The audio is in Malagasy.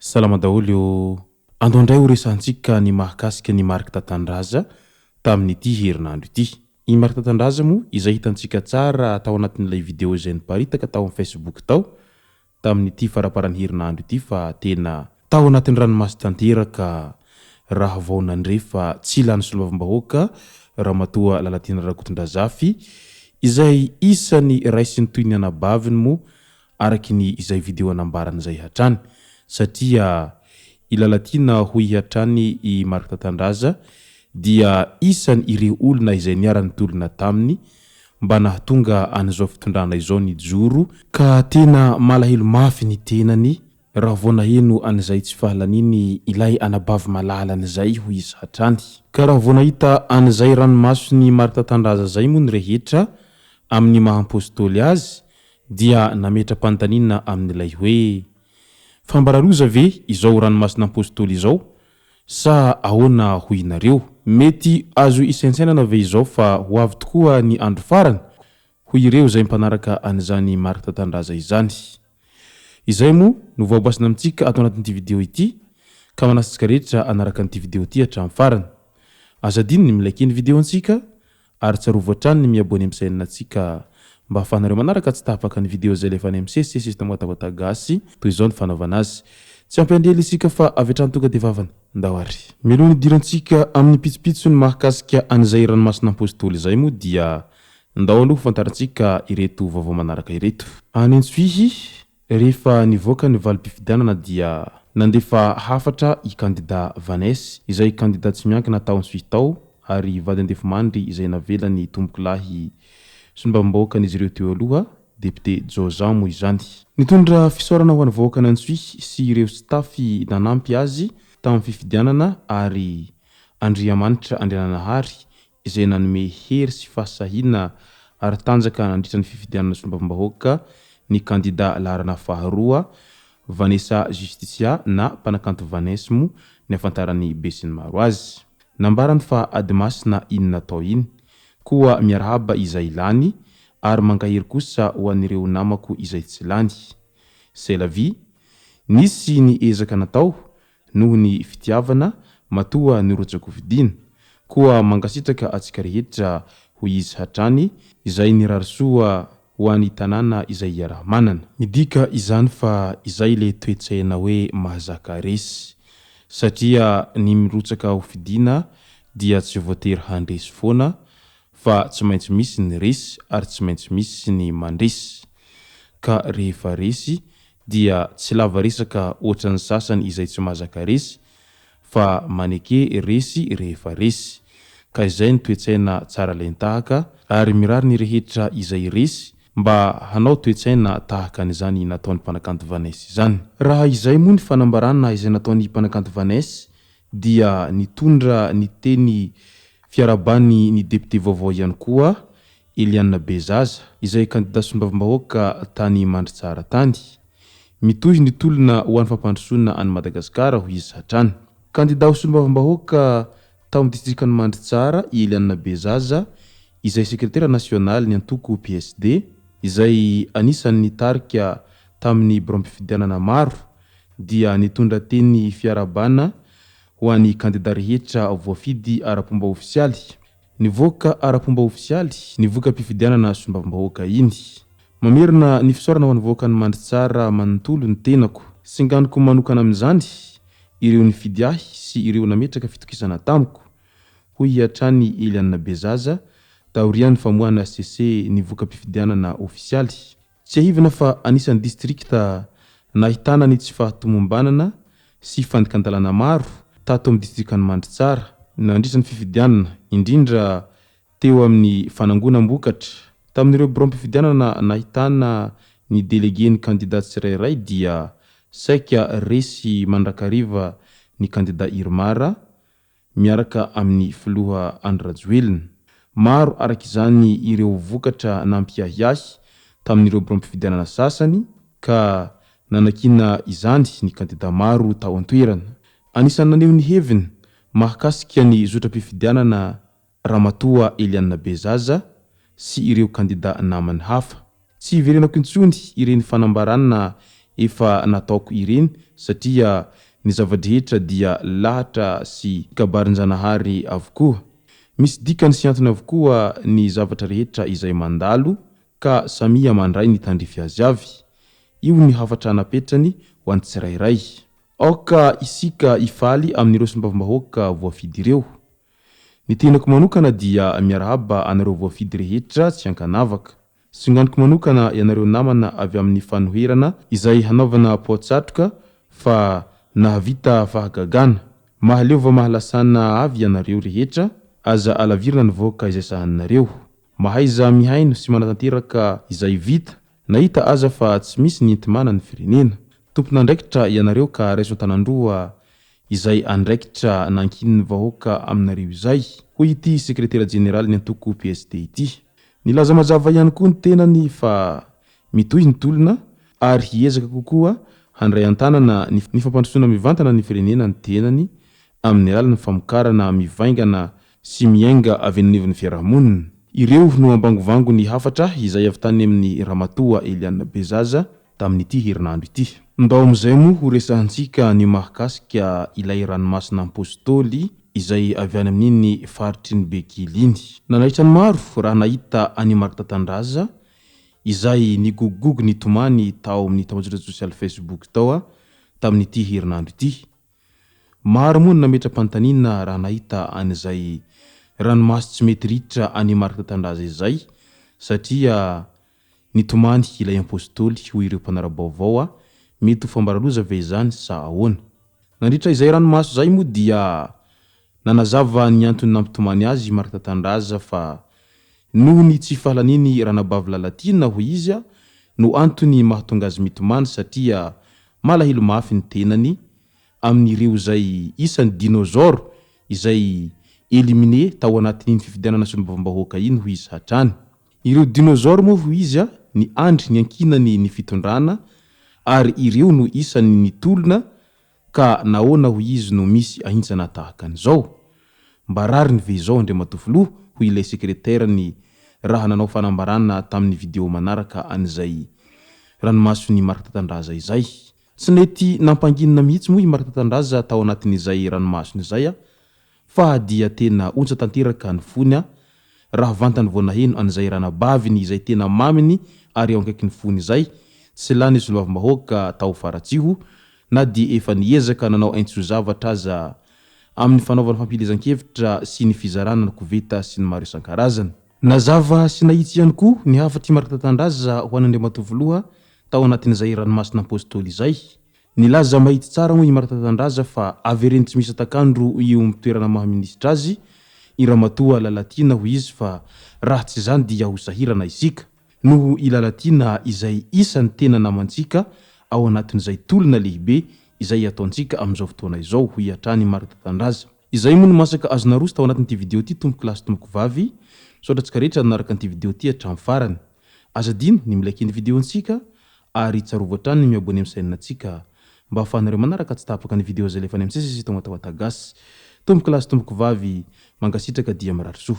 Salama daholo ô! Andao indray ho resahantsika ny mahakasika ny Marc Tatandraza tamin'ity herinandro ity. I Marc Tatandraza moa izay hitantsika tsara tao anatin'ilay video izay niparitaka tao amin'ny Facebook tao tamin'ity faramparan'ny herinandro ity fa tena tao anatin'ny ranomaso tanteraka raha vao nandre fa tsy lany solombavambahoaka Ramatoa Lalatiana Rakotondrazafy izay isan'ny raisiny toy ny anabaviny moa araky ny izay video nambarany izay hatrany satria i Lalatiana hoy hatrany i Marc Tatandraza dia isan ireo olona izay niara-nitolona taminy mba nahatonga an'izao fitondrana izao nijoro ka tena malahelo mafy ny tenany raha vao naheno an'izay tsy fahalaniny ilay anabavy malalany izay hoy izy hatrany. Ka raha vao nahita an'izay ranomason'i Marc Tatandraza izay moa ny rehetra amin'ny maha apostoly azy dia nametra-panontaniana amin'ilay hoe, Fambara loza ve izao ranomasina apostoly izao sa ahoana hoy nareo? Mety azo isaintsainana ve izao fa ho avy tokoa ny andro farany? Hoy ireo izay mpanaraka an'izany Marc Tatandraza izany. Izay moa no voabasina amintsika ato anatin'ity video ity ka manasa antsika rehetra hanaraka an'ity video ity hatramin'ny farany. Aza adino ny mi-liker ny video antsika Ary tsarovy hatrany ny mi-abonner am chaîne ntsika mba ahafahanareo manaraka tsy tapaka ny video izay alefanay misesisesy eto Matahotaho Gasy toy izao ny fanaovana azy. Tsy ampy andry ela isika fa avy hatrany tonga dia vavany. Ndao ary. Mialoha ny hidirantsika amin'ny pitsopitsony mahakasika an'izay ranomasina Apostoly izay moa dia ndao aloha ho fantarintsika ireto vaovao manaraka ireto. Any Antsohihy, Rehefa nivoaka ny valim-pifidianana dia nandefa hafatra i kandida Vanesse, izay kandida tsy miankina tao Antsohihy tao ary vady andefimandry izay navelan'ny tompokolahy solombavambahoakan'izy ireo teo aloha, depiote Joe Jean moa izany. Nitondra fisaorana ho an'ny vahoakan'Antsohihy sy ireo staff nanampy azy tamin'ny fifidianana ary Andriamanitra Andriananahary izay nanome hery sy fahasahiana ary tanjaka nandritra ny fifidianana solombavambahoaka ny kandida laharana faharoa, Vanessa Justicia na mpanakanto Vaness moa ny ahafantaran'ny besinimaro azy. Nambarany fa ady masina iny natao iny, koa miarahaba izay lany ary mankahery kosa ho an'ireo namako izay tsy lany. C'est la vie. Nisy ny ezaka natao noho ny fitiavana matoa nirotsakofidina, koa mankasitraka atsika rehetra hoy izy hatrany izay nirary soa ho any tanàna izay iaraha-manana. Midika izany fa izay le toe-tsaina hoe mahazaka resy, satria ny mirotsaka ho fidiana dia tsy voatery handresy foana fa tsy maintsy misy ny resy ary tsy maintsy misy ny mandresy, ka rehefa resy dia tsy lava resaka ohatran'ny sasany izay tsy mahazaka resy fa maneke resy rehefa resy. Ka izay ny toe-tsaina tsara lentahaka ary mirary ny rehetra izay resy mba hanao toe-tsaina tahaka an'izany nataon'ny mpanakanto Vanessa izany. Raha izay moa ny fanambarana izay nataon'ny mpanakanto Vanessa dia nitondra ny teny fiarahabany ny depiote vaovao ihany koa Eliane Bezaza, izay kandida solombavambahoaka tany Mandritsara tany. Mitohy ny tolona ho an'ny fampandrosoana an'i Madagasikara, hoy izy hatrany. Kandida ho solombavambahoaka tao amin'ny distrikan'i Mandritsara i Eliane Bezaza, izay sekretera nasionalin'ny antoko PSD, izay anisan'ny nitarika tamin'ny biraom-pifidianana maro, dia nitondra teny fiarahabana ho an'ny kandida rehetra voafidy ara-pomba ofisialy. Nivoaka ara-pomba ofisialy ny voka-pifidianana solombavambahoaka iny. Mamerina ny fisaorana ho an'ny vahoakan'i Mandritsara manontolo ny tenako. Singaniko manokana amin'izany ireo nifidy ahy sy ireo nametraka fitokisana tamiko, hoy hatrany i Eliane Bezaza taorian'ny famoahana HCC ny voka-pifidianana ofisialy. Tsiahivina fa anisan'ny distrikta nahitana ny tsy fahatomombanana sy fandikan-dalàna maro tato amin'ny distrikan'i Mandritsara nandritra ny fifidianana, indrindra teo amin'ny fanangonam-bokatra. Tamin'ireo biraom-pifidianana nahitana ny delegen'ny kandida tsirairay dia saika resy mandrakariva ny kandida Irmar, miaraka amin'ny filoha Andry Rajoelina. Maro araka izany ireo vokatra nampiahiahy tamin'ireo biraom-pifidianana sasany ka nanakiana izany ny kandida maro tao an-toerana. Anisan'ny naneho ny heviny mahakasika ny zotram-pifidianana Ramatoa Eliane Bezaza sy ireo kandida namany hafa. Tsy hiverenako intsony ireny fanambarana efa nataoko ireny satria ny zava-drehetra dia lahatra sy kabarin-janahary avokoa. Misy dikany sy antony avokoa ny zavatra rehetra izay mandalo ka samia mandray ny tandrify azy avy. Io ny hafatra napetrany ho an'ny tsirairay. Aoka isika hifaly amin'ireo solombavambahoaka voafidy ireo. Ny tenako manokana dia miarahaba anareo voafidy rehetra tsy ankanavaka. Singaniko manokana ianareo namana avy amin'ny fanoherana izay hanaovana poa-tsatroka fa nahavita fahagagana. Mahaleova mahalasana avy ianareo rehetra, aza alavirina ny vahoaka izay sahaninareo. Mahaiza mihaino sy manatanteraka izay vita, na hita aza fa tsy misy ny enti-mana ny firenena. Tompon'andraikitra ianareo ka raiso an-tanan-droa izay andraikitra nankinin'ny vahoaka aminareo izay, hoy ity sekretera jeneralin'ny antoko PSD ity. Nilaza mazava ihany koa ny tenany fa mitohy ny tolona ary hiezaka kokoa handray an-tanana ny fampandrosoana mivantana ny firenena ny tenany amin'ny alalan'ny famokarana mivaingana sy miainga avy eny anivon'ny fiarahamonina. Ireo no ambangovangony hafatra izay avy tany amin'ny Ramatoa Eliane Bezaza tamin'ity herinandro ity. Ndao amin'izay moa ho resahantsika ny mahakasika ilay ranomasina Apostoly izay avy any amin'iny faritry ny Bekily iny. Nanaitra ny maro raha nahita an'i Marc Tatandraza izay nigogogogo nitomany tao amin'ny tambajotra sosialy Facebook tao tamin'ity herinandro ity. Maro moa ny nametra-panontaniana raha nahita an'izay ranomaso tsy mety ritra an'i Marc Tatandraza izay satria nitomany ilay Apostoly hoy ireo mpanara-baovao a, mety ho fambara loza ve izany sa ahoana? Nandritra izay ranomaso izay moa dia nanazava ny antony nampitomany azy i Marc Tatandraza fa noho ny tsy fahalaniany ranabavy Lalatiana hoy izy no antony mahatonga azy mitomany satria malahelo mafy ny tenany amin'ireo izay isan'ny dinosaures izay éliminer tao anatin'iny fifidianana solombavambahoaka iny hoy izy hatrany. Ireo dinosaures moa hoy izy ny andry niankinany ny fitondrana ary ireo no isan'ny nitolona ka nahoana hoy izy no misy ahintsana tahaka an'izao? Mba rariny ve izao Andriamatoa Filoha hoy ilay sekreterany raha nanao fanambarana tamin'ny video manaraka an'izay ranomason'i Marc Tatandraza izay. Tsy nety nampanginina mihitsy moa i Marc Tatandraza tao anatin'izay ranomasony izay fa dia tena ontsa tanteraka ny fony raha vantany vao naheno an'izay ranabaviny izay tena maminy ary eo akaikin'ny fony izay, tsy lany solombavambahoaka tao Faratsiho na dia efa niezaka nanao aintso-zavatra aza amin'ny fanaovana fampielezan-kevitra sy ny fizarana ny koveta sy ny maro isan-karazany. Nazava sy nahitsy ihany koa ny hafatr'i Marc Tatandraza ho an'Andriamatoa Filoha tao anatin'izay ranomasina Apostoly izay. Nilaza mahitsy tsara moa i Marc Tatandraza fa avereno tsy misy atakandro eo amin'ny toerana maha minisitra azy i Ramatoa Lalatiana hoy izy fa raha tsy izany dia ho sahirana isika noho i Lalatiana izay isan'ny tena namantsika ao anatin'izay tolona lehibe izay ataontsika amin'izao fotoana izao hoy hatrany i Marc Tatandraza. Izay moa no masaka azo naroso tao anatin'ity video ity tompoko lahy sy tompoko vavy, misaotra antsika rehetra nanaraka an'ity video ity hatramin'ny farany. Aza adino ny mi-like ny video-ntsika ary tsarovy hatrany ny mi-abonner amin'ny chaîne-ntsika mba ahafahanareo manaraka tsy tapaka ny video izay alefa any amin'ny sesy sy tonga tao Tagasy. Tompoko lahy sy tompoko vavy, mankasitraka dia mirary soa.